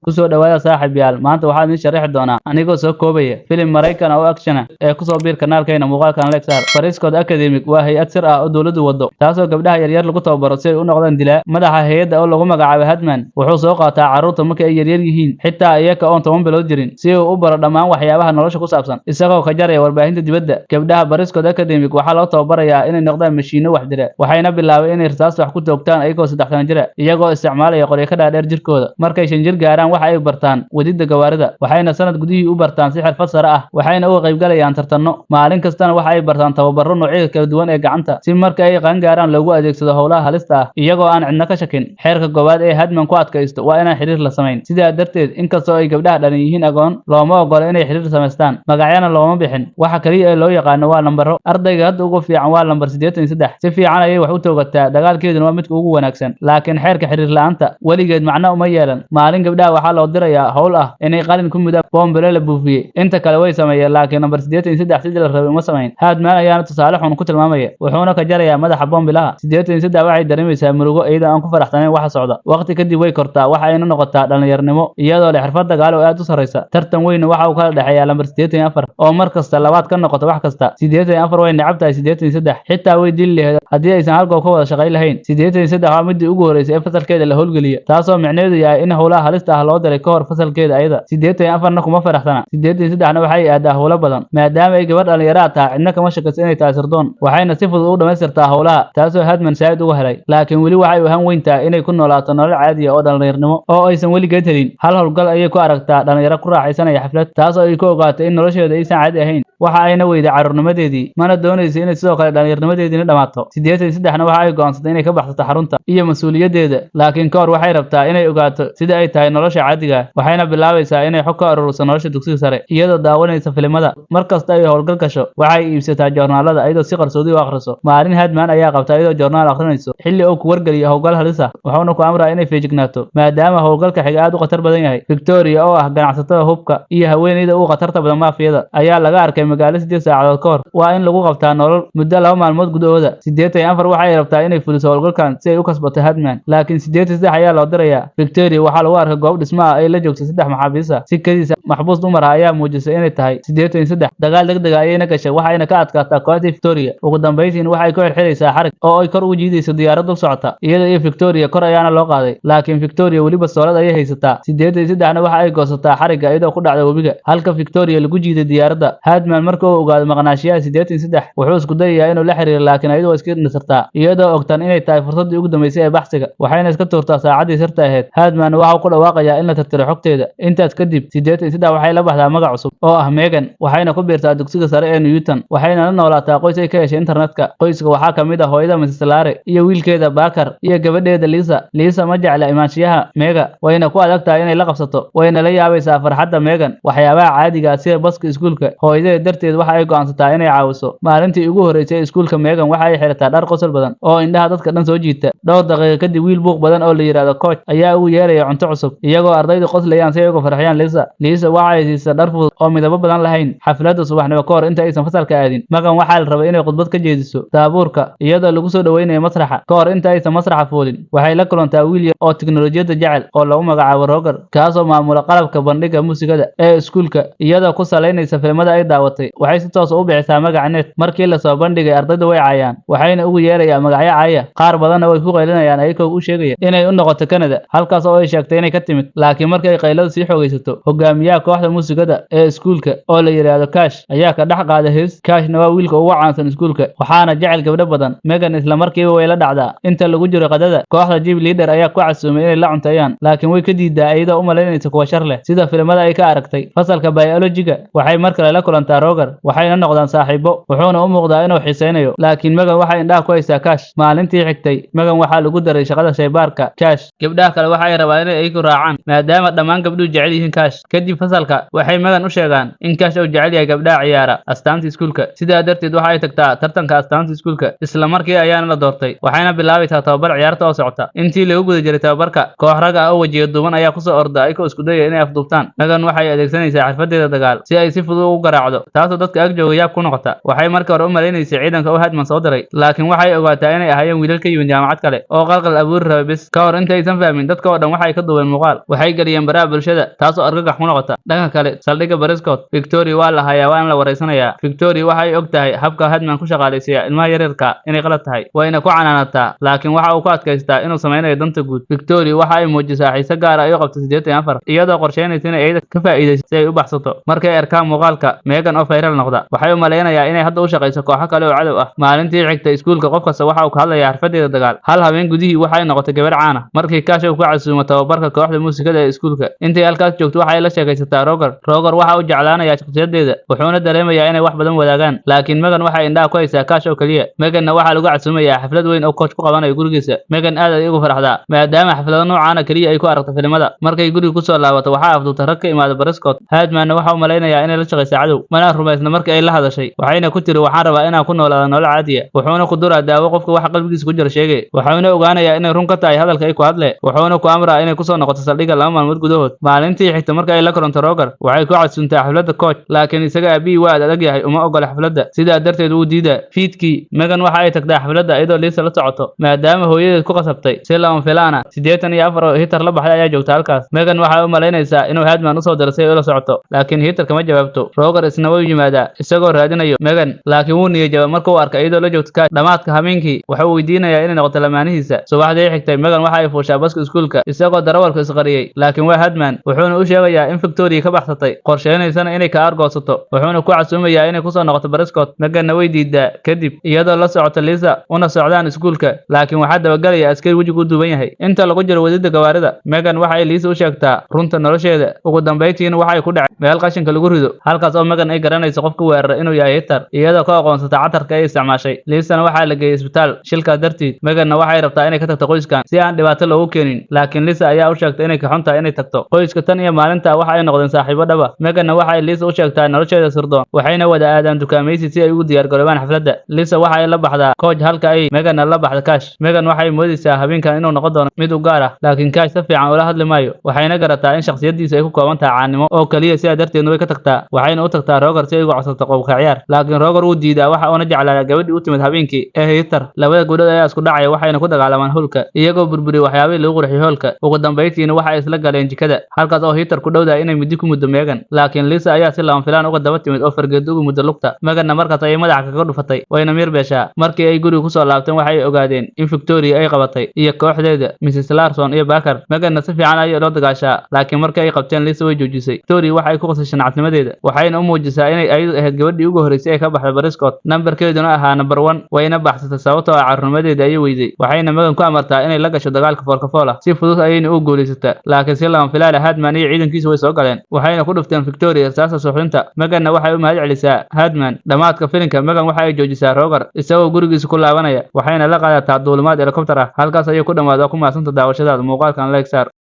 Kusoo dhawaada, saaxiibayaal. Maanta waxaan idiin sharaxi doonaa, anigoo soo koobaya, filim Maraykan oo action ah ee kusoo biir kanaalkeena. Muuqaalkan like saar. Prescott Academy waa hay'ad sir ah oo dowladdu wado, taasoo gabdhaha yaryar lagu tababaro si ay u noqdaan dilaa. Madaxa hay'adda oo lagu magacaabo Hardman wuxuu soo qaataa carruurta marka ay yaryar yihiin, xitaa iyaga oon 10 bilood jirin, si uu u baro dhammaan waxyaabaha nolosha ku saabsan, isagoo ka jaraya warbaahinta dibadda. Gabdhaha Prescott Academy waxaa loo tababarayaa inay noqdaan mashiinno wax dila, waxayna bilaabay inay rasaasta wax ku toogtaan ayagoo 3 sano jira, iyagoo isticmaalaya qoryo ka dhaadheer jirkooda. Markay 5 jir gaaraan, waxa ay bartaan wadida gawaarida, waxayna sanad gudihii u bartaan si xirfad sare ah, waxayna uga qaybgalayaan tartanno. Maalin kastana waxa ay bartaan tababaro noocyada kala duwan ee gacanta, si marka ay qaan gaaraan loogu adeegsado howlaha halista ah, iyagoo aan cidna ka shakin. Xeerka koowaad ee Hardman ku adkaysto waa inaan xiriir la samayn. Sidaa darteed, inkastoo ay gabdhaha dhalan yihiin agoon, looma ogola inay xiriir samaystaan, magacyana looma bixin. Waxa kaliya ee loo yaqaano waa lambaro. Ardayga hadda ugu fiican waa lambar 83. Si fiican ayay wax u toogataa, dagaalkeeduna waa midka ugu wanaagsan, laakiin xeerka xiriir la'aanta weligeed macno uma yeelan. Maalin gabdhaha waxaa loo dirayaa howl ah inay qalin ku mudaan bombele la buufiyey. Inta kale way sameeyeen, laakiin lambar 83 sidii la rabay uma samayn. Hardman ayaana tusaale xun ku tilmaamaya, wuxuuna ka jarayaa madaxa bombilaha. 83 waxay dareemaysaa murugo, iyadoo aan ku faraxsanayn waxa socda. Waqti kadib way kortaa, waxa ayna noqotaa dhallinyarnimo, iyadoo leh xirfad dagaal oo aad u sarreysa. Tartan weyn waxa uu kala dhexeeyaa lambar 84 oo mar kasta labaad ka noqota wax kasta. 84 way necab tahay 83, xitaa way dili lahayd haddii aysan hal goob ka wada shaqayn lahayn. 83 waa midii ugu horreysay ee fasalkeeda la howlgeliya, taasoo micnaheedu yahay in howlaha halista ah loo diray ka hor fasalkeeda ayada. 84-na kuma faraxsana. 83-na waxay aadaa howlo badan. Maadaama ay gabadh dhallinyaraa tahay, cidna kama shakayso inay tahay sirdoon, waxayna si fudud u dhammaystirtaa howlaha, taasoo Hardman saa'id uga helay. Laakiin weli waxay u han weyn tahay inay ku noolaato nolol caadiya oo dhallinyarnimo oo aysan weligeed helin. Hal howlgal ayay ku aragtaa dhalinyaro ku raaxaysanaya xaflad, taasoo ay ku ogaatay in nolosheeda aysan caadi ahayn. Waxa ayna weyday carruurnimadeedii, mana doonayso inay sidoo kale dhallinyarnimadeediina dhammaato. 83-na waxa ay go'aansatay inay ka baxsato xarunta iyo mas-uuliyaddeeda, laakiin ka hor waxay rabtaa inay ogaato sida ay tahay nolosha caadiga ah. Waxayna bilaabaysaa inay xog ka ururiso nolosha dugsiga sare, iyadoo daawanaysa filimada. Mar kasta ay howlgal gasho, waxay iibsataa joornaalada, iyadoo si qarsoodi u akhriso. Maalin Hardman ayaa qabta iyadoo joornaal akhrinayso, xilli uu ku wargeliyo howlgal halis ah, wuxuuna ku amraa inay feejignaato, maadaama howlgalka xiga aad u khatar badan yahay. Victoria oo ah ganacsatada hubka iyo haweeneyda ugu khatarta badan maafiyada ayaa laga arkay magaalo 8 saacadood ka hor. Waa in lagu qabtaa nolol muddo 2 maalmood gudahooda. 84 waxay rabtaa inay fuliso howlgalkan si ay u kasbato Hardman, laakiin 83 ayaa loo dirayaa. Victoria waxaa lagu arkay goob dhismo ah ay la joogto saddex maxaabiis ah. Si kadiisa maxbuus dumar ah ayaa muujisay inay tahay 83. Dagaal degdega ayayna gashay, waxayna ka adkaataa kooxdii Victoria. Ugu dambeyntiina waxay ku xirxiraysaa xarig oo ay kor ugu jiidayso diyaarad dul socota. Iyada iyo Victoria kor ayaana loo qaaday, laakiin Victoria weli bastoolad ayay haysataa. 83-na waxa ay goosataa xarigga, iyadoo ku dhacda webiga, halka Victoria lagu jiiday diyaaradda. Hardman marka uu ogaado maqnaashiyaha 83, wuxuu isku dayayaa inuu la xiriiro, laakiin ayadu waa iska nasartaa, iyadoo ogtan inay tahay fursaddii ugu dambeysay ee baxsiga, waxayna iska tuurtaa saacaddii sirta ahayd. Hardman waxa uu ku dhawaaqayaa in la tirtiro xogteeda. Intaas kadib 83 waxay la baxdaa magac cusub oo ah Megan, waxayna ku biirtaa dugsiga sare ee Newton, waxayna la noolaataa qoys ay ka heshay internetka. Qoyska waxaa ka mid ah hooyada Mrs Lare iyo wiilkeeda Bakar iyo gabadheeda Lisa. Lisa ma jecla imaanshiyaha Mega, wayna ku adag tahay inay la qabsato, wayna la yaabaysaa farxadda Megan waxyaabaha caadiga ah sida baska iskuulka. Hooyadeed darteed waxa ay go'aansataa inay caawiso. Maalintii ugu horreysay ee iskuulka, Megan waxa ay xirataa dhar qosol badan oo indhaha dadka dhan soo jiita. Dhowr daqiiqo kadib, wiil buuq badan oo la yidhaahdo Coach ayaa ugu yeeraya cunto cusub, iyagoo ardaydu qoslayaan si ay uga farxiyaan Lisa. Lisa waxa ay siisaa dhar fudud oo midabo badan lahayn. Xafladda subaxnimo ka hor inta aysan fasalka aadin, Megan waxaa la rabay inay khudbad ka jeediso taabuurka, iyadoo lagu soo dhaweynayo masraxa. Ka hor inta aysan masraxa fuulin, waxay la kulantaa wiil yar oo tiknolojiyadda jecel oo lagu magacaabo Roger, kaasoo maamula qalabka bandhiga muusikada ee iskuulka. Iyadoo ku salaynaysa filimada ay daawatay, waxay si toos u bixisaa magaca Net. Markii lasoo bandhigay, ardaydu way caayaan, waxayna ugu yeerayaan magacyo caaya. Qaar badanna way ku qaylinayaan, ayagoo u sheegaya inay u noqoto Canada, halkaas oo ay sheegtay inay ka timid. Laakiin markii ay qayladu sii xoogaysato, hogaamiyaha kooxda muusikada ee iskuulka oo la yidhaahdo Cash ayaa ka dhex qaada hees. Cashna waa wiilka ugu caansan iskuulka, waxaana jecel gabdho badan. Megan isla markiiba way la dhacdaa. Inta lagu jiro qadada, kooxda cheerleader ayaa ku casuumay inay la cunteeyaan, laakiin way ka diidaa, iyadoo u malaynaysa kuwa shar leh, sida filimada ay ka aragtay. Fasalka biologiga waxay mar kale la kulantaa Roger, waxayna noqdaan saaxiibo, wuxuuna u muuqdaa inuu xiiseynayo, laakiin Megan waxay indhaha ku haysaa Cash. Maalintii xigtay, Megan waxaa lagu daray shaqada shaybaarka Cash. Gabdhaha kale waxay rabaan inay iyagu raacaan, maadaama dhammaan gabdhuhu jecel yihiin Cash. Kadib fasalka waxay Megan u sheegaan in Cash uu jecel yahay gabdhaha ciyaara astaanta iskuulka. Sidaa darteed waxa ay tagtaa tartanka astaanta iskuulka. Isla markii ayaana la doortay, waxayna bilaabaysaa tababar ciyaarta oo socota. Intii lagu guda jiray tababarka, koox rag ah oo wajiga duuban ayaa kusoo orda, ayagoo isku dayaya inay afduubtaan. Megan waxay adeegsanaysaa xirfadeeda dagaal si ay si fudud ugu garaacdo. Taasoo dadka ag jooga yaab ku noqota. Waxay markii hore u malaynaysay ciidanka uu Hadman soo diray, laakiin waxay ogaataa inay ahaayeen wiilal ka yimid jaamacad kale oo qalqal abuuri rabay bis. Ka hor intaysan fahmin, dadka oo dhan waxay ka duubeen muuqaal, waxay geliyeen baraha bulshada, taasoo argagax ku noqota. Dhanka kale, saldhigga Prescott, Victoria waa la hayaa, waana la wareysanayaa. Victoria waxay og tahay habka Hadman ku shaqaalaysiiya ilmaha yaryarka inay qalad tahay, wayna ku canaanataa, laakiin waxa uu ku adkaystaa inuu sameynayo danta guud. Victoria waxa ay muujisaa xiise gaar ah ay u qabto 84, iyadoo qorsheynaysa inay iyada ka faa'iidayso si ay u baxsato. Markay arkaan muuqaalka Megan oo viral noqda, waxay u malaynayaa inay hadda u shaqayso kooxo kale oo cadow ah. Maalintii xigtay iskuulka, qof kasta waxa uu ka hadlayaa xirfadeeda dagaal. Hal habeen gudihii waxay noqotay gabar caan ah markii Cash uu ku casuumo tababarka kooxda muusikada ee iskuulka. Intay halkaas joogto, waxay la sheekaysataa Roger. Roger waxa uu jeclaanayaa shakhsiyadeeda, wuxuuna dareemayaa inay wax badan wadaagaan, laakiin Megan waxay indhaha ku haysaa Cash oo kaliya. Meganna waxaa lagu casuumayaa xaflad weyn oo coach ku qabanayo gurigiisa. Megan aad ay ugu farxdaa, maadaama xaflado noocaana kaliya ay ku aragto filimada. Markay guriga kusoo laabato, waxaa afduubta rag ka imaada Prescott. Hadmanna waxa uu malaynayaa inay la shaqaysa cadow, mana rumaysna markii ay la hadashay. Waxayna ku tiri, "Waxaan rabaa inaan ku noolaado nolol caadiya." Wuxuuna ku duraa daawo qofka waxa qalbigiisa ku jira sheegay, wuxuuna ogaanayaa inay run ka tahay hadalka ay ku hadle, wuxuuna ku amraa inay kusoo noqoto saldhigga 2 maalmood gudahood. Maalintii xigta, marka ay la kulanto Roger, waxay ku casuuntaa xafladda coach, laakiin isaga aabihii waa ad adag yahay, uma ogola xafladda, sidaa darteed wuu diidaa. Fiidkii, Megan waxa ay tagtaa xafladda iyadoo Lisa la socoto, maadaama hooyadeed ku qasabtay. Si lama filaana, 84 oo Heather la baxday ayaa joogta halkaas. Megan waxay u malaynaysaa inuu Hadman usoo diray si ay ula socoto, laakiin Heather kama jawaabto. Roger isna wuu yimaadaa isagoo raadinayo Megan, laakiin wuu niyad jabay markuu arkay iyadoo la joogto Cash. Dhammaadka habeenkii, wuxuu weydiinayaa inay noqoto lamaanihiisa. Subaxdii xigtay, Megan waxa ay fuushaa baska iskuulka, isagoo darawalku isqariyey, laakiin waa Hadman, wuxuuna u sheegayaa in Victoria ka baxsatay, qorsheynaysana inay ka argoosato, wuxuuna ku casuumayaa inay kusoo noqoto Prescott. Meganna way diidaa. Kadib, iyadoo la socota Lisa una socdaan iskuulka, laakiin waxaa dabagelaya askari wejigu u duuban yahay. Inta lagu jiro wadida gawaarida, Megan waxa ay Lisa u sheegtaa runta nolosheeda. Ugu dambeyntiina, waxay ku dhacay meel qashinka lagu rido, halkaas oo Megan ay garanayso qofka weerara inuu yahay Heather, iyadoo ka aqoonsata catarka ay isticmaashay. Lisana waxaa la geeyey isbitaal shilkaas dartiid. Meganna waxay rabtaa inay ka tagto qoyskan si aan dhibaato loogu keenin, laakiin Lisa ayaa u sheegtay inay ka xun tahay inay tagto qoyska. Tan iyo maalinta waxa ay noqdeen saaxiibo dhaba. Meganna waxa ay Lisa u sheegtaa nolosheeda sirdoon, waxayna wada aadaan dukaamaysi si ay ugu diyaargaroobaan xafladda. Lisa waxa ay la baxdaa coach, halka ay Meganna la baxda Cash. Megan waxay moodaysaa habeenkan inuu noqon doono mid u gaar ah, laakiin Cash si fiican ula hadli maayo, waxayna garataa in shakhsiyadiisa ay ku kooban tahay caannimo oo kaliya, sidaa darteedna way ka tagtaa, waxayna u tagtaa Roger si ay uga codsato qobka ciyaar, laakiin Roger wuu diidaa, waxa uuna jeclaadaa gabadhii u timid habeenkii ee Heather. Labada gabdhood ayaa isku dhacaya, waxayna ku dagaalamaan hoolka, iyagoo burburiyay waxyaabihii lagu qurxiyay hoolka. Ugu dambeyntiina, waxay isla galeen jikada, halkaas oo Heather ku dhowdahay inay midi ku muddo Megan, laakiin Lisa ayaa si lama filaan uga daba timid oo fargeedo ugu muddo lugta. Meganna markaas ayay madaxa kaga dhufatay, wayna miir beeshaa. Markii ay guriga kusoo laabteen, waxay ogaadeen in Victoria ay qabatay iyo kooxdeeda Mrs Larson iyo Baker. Meganna si fiican ayay ula dagaashaa, laakiin markii ay qabteen Lisa, way joojisay. Victoria waxay ku qosashay nacasnimadeeda, waxayna u muujisaa inay ayadu ahayd gabadhii ugu horreysay ee ka baxday Prescott, nambarkeeduna ahaa number 1, wayna baxsatay sababtoo ah carruurnimadeeda ayay weyday. Waxayna Megan ku amartaa inay la gasho dagaalka foolkafool ah. Si fudud ayayna u guulaysataa, laakiin si lama filaan ah, Hadman iyo ciidankiisa way soo galeen, waxayna ku dhufteen Victoria rasaasta suuxdinta. Meganna waxay u mahad celisaa Hadman. Dhammaadka filimka, Megan waxa ay joojisaa Roger isagoo gurigiisa ku laabanaya, waxayna la qaadataa duulimaad helikobtar ah. Halkaas ayuu ku dhammaada. Ku maadsanta daawashadaada muuqaalkan. Like saar.